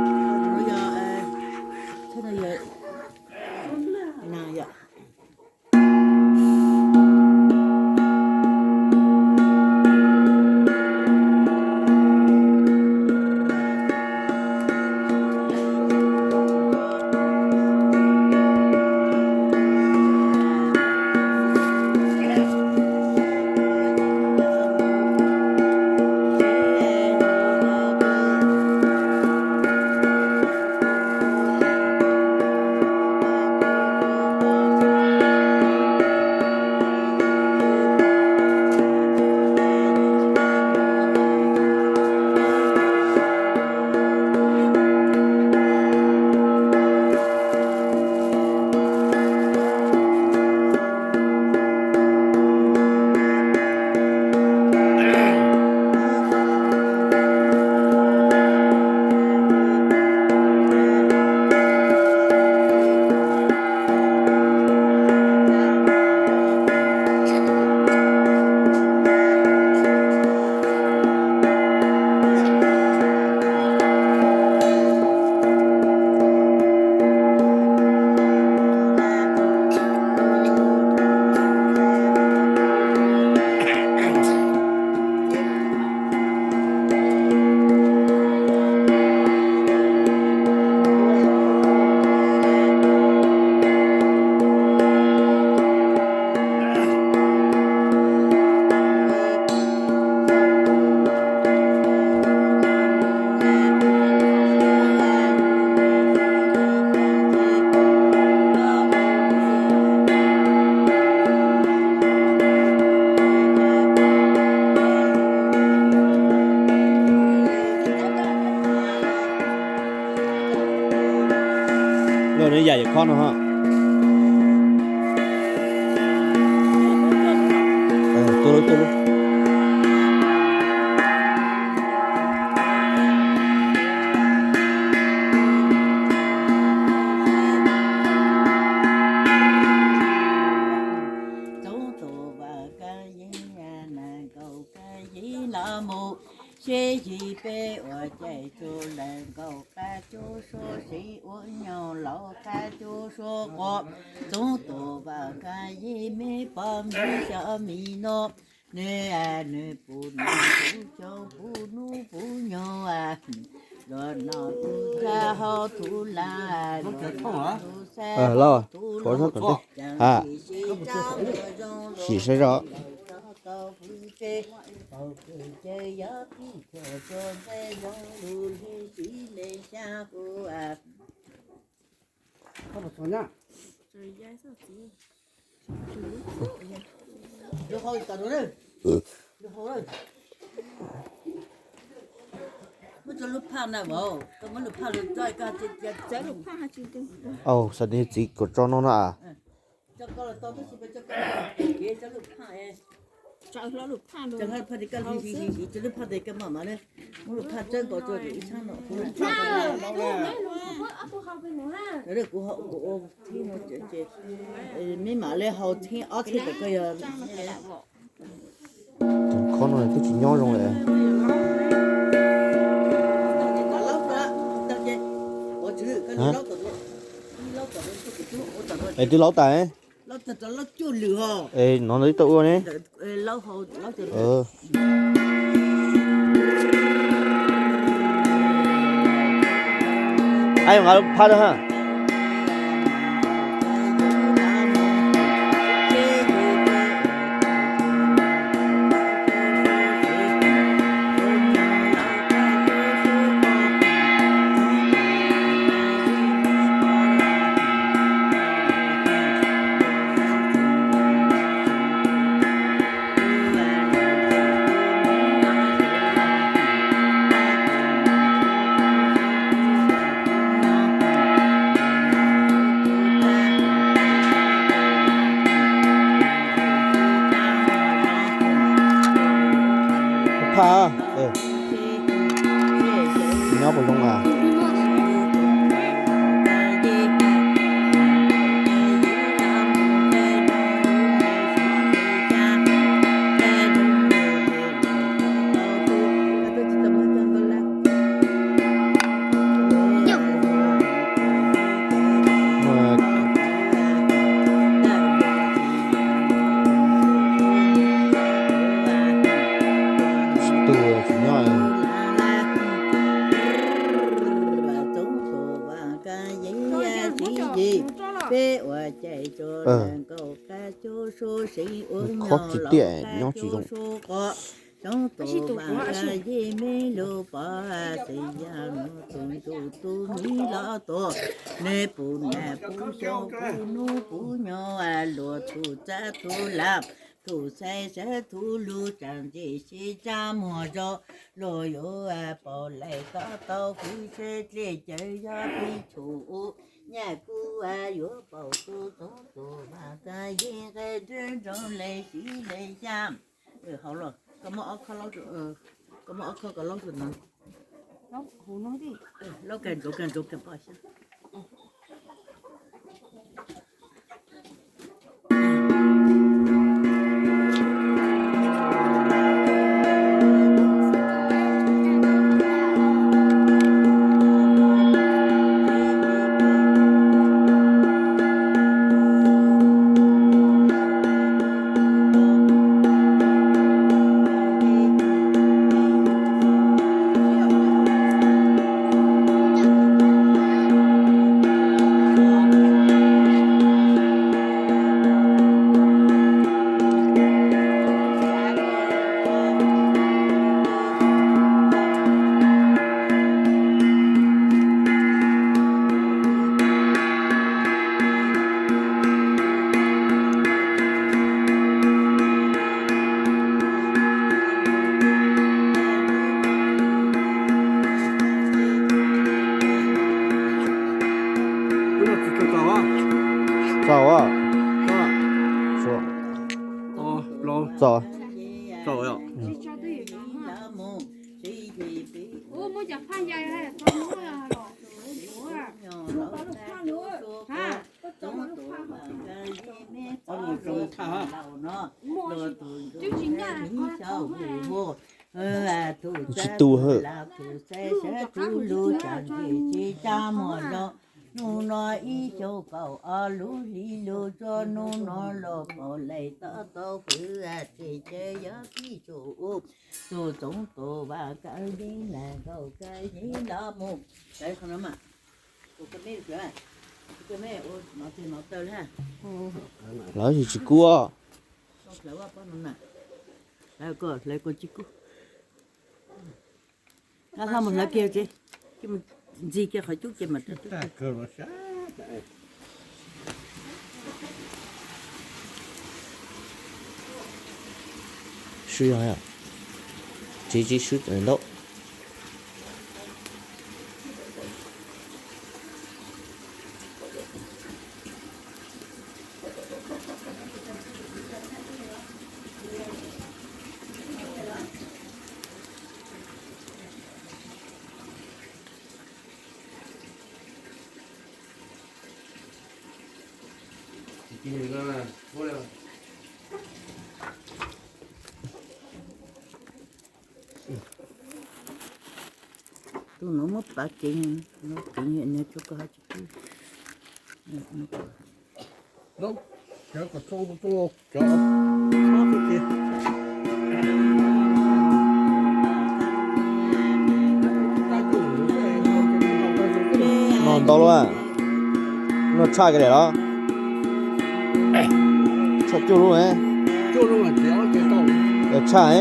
Ov, yog, ov, yog, Nws yam yam khob no ha. Tuaj lub, tuaj lub. Txoov tus vam kab yeeb, nees nkaum kab yeeb los mus, sib yig peb ua caij tsuj lees nkaum qab cub suab siv ua nyob laus qab cub suab quav. Txoov tus vam kab yeeb me pog me xyov mi no, nws, nws puv nus puv xyoo puv hnub puv nyoog, luag noj tus tshav hau tus lam, luag noj tus xab hau tus lam, cas sim sib tsa ua zoo sim sib zog. Tau hwj tse, tau hwj tse yog tib chaws txuas ntxaij zoo lug li sib le xya hu. Muab tso lub phaj na vauv, koj muab lub phaj lug tso, koj txawm lub phaj. Au, xav tias txiv kom tso no na. Tso lub phaj tes koj mam mam muab lub phaj txawb nkaus rau ib sab no. Kuv, kuv ua thib no ces, ces me mam li haus thib ob thib kom koj yog. Khob no twb tsis nyob zoo li. Es twb laub tas. Es no ntawd twb tau ua ne. Ai, nqa lub phaj rau ha. Phaj, nyob puas zoo a? Tsis tu tsis nyob. Peb ua caij tsuj lees nkaum qab cub suab siv ua nyob laus qab cub suab quav. Txoov tus vam kab yeeb me lug pov, xwm yog nws tus ntsuj tus miv los tuag, nws puv nas puv xyoo puv hnub puv nyoog, luag thum txab thum lam, thum xaiv sawv thum lug, tsam ntsej sib tsa muag zoo, luag yuav paub lais tau tau hwj tse dlej caws yog pib tshum u nyaj kuj yuav paub tu txoov tus vam kab yeeb nqe nrog nroo le sib le xya. Hauv los koj muab ob khob, koj muab ob khob ko laub rau no. Laub kag ntsoov kag ntsoov kag poj xyab. Txog. Tsis tu hwj. Hnub no ib xyoos kaum ob lub hli lug tso, hnub no los pom lais tob tau fwv, tsis ces yog tib tsoom ub, tus txoov tus vas kaw yeeb nag nkaus kaw yeeb los mus. Lawv tsis kub. Hlawv kom tsis kub. Hla mus hlawv kiag tsev, ntxig kiag qhov cub ces mas. Swb yog, tsev tsev swb ntaub. Tus no muab pav kev, kev niag tso koj hab tsis pub. Noj ntau lub, noj tshaj kiag lawm los? Tshaj cuaj lub, tshaj,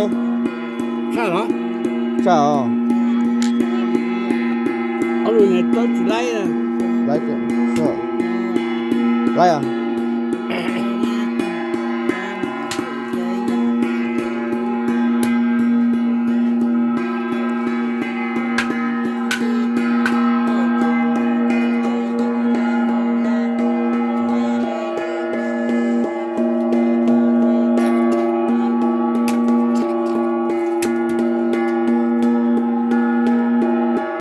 tshaj os. Laib, laib os.